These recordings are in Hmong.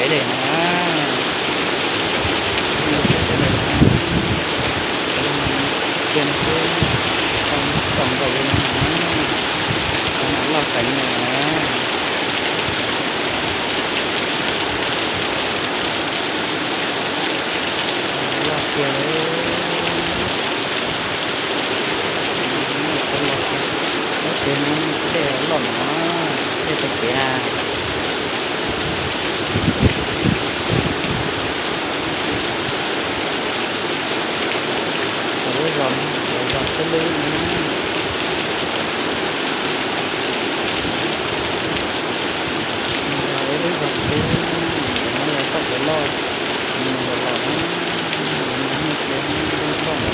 Teb li no na, lub teb lawm na, cia no xwb, txog nkaus li no na, qhov no loj heev na. Loj tiag li, lub tsev no, dej loj no, dej tau kev na. Cov lub zos, cov zos xwb lub no, zos ib lub zos xwb, no yog txoj kev loj, los los na, no yog nej tsev loj ntawm no,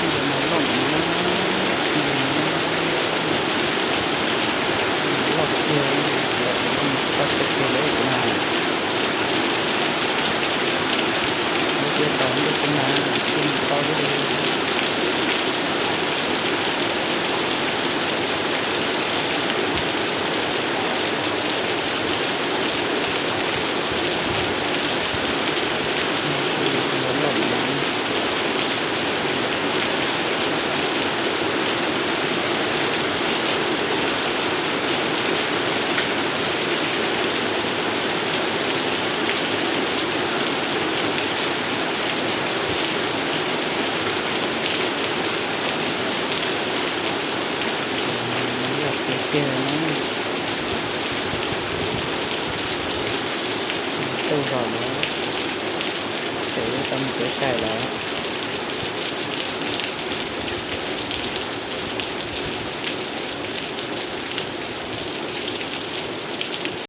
no loj ntawm no, loj tiag, txog tiag tiag li kuv na. Lub tiaj tau ntuj xwb na, tsis tau li. Loj tiag tiag na. Tuaj zog lawm, tseem tau mus kev cai lawm.